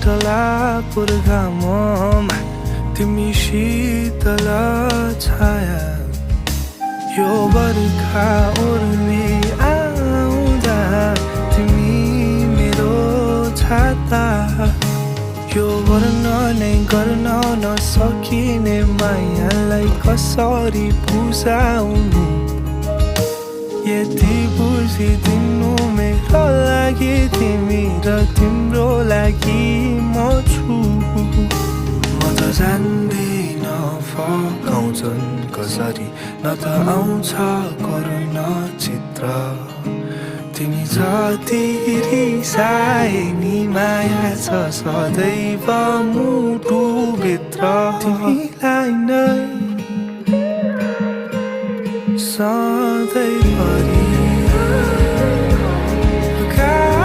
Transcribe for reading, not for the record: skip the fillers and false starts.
चला पुर्खाममा तिमी शीतल छाया यो बर्खा ओर्ली आउँदा तिमी मेरो छाता यो वर्णनै गर्न नसकिने मायालाई कसरी बुझाउनु यति बुझिदिनु मेरो लागि तिमी र तिम्रो लागि म छु म त जान्दिन फकाउँछन् कसरी न त आउँछ करुणा चित्र तिमी जति रिसाए नि माया छ सदैव मुटुभित्र तिमीलाई नै सधैँभरि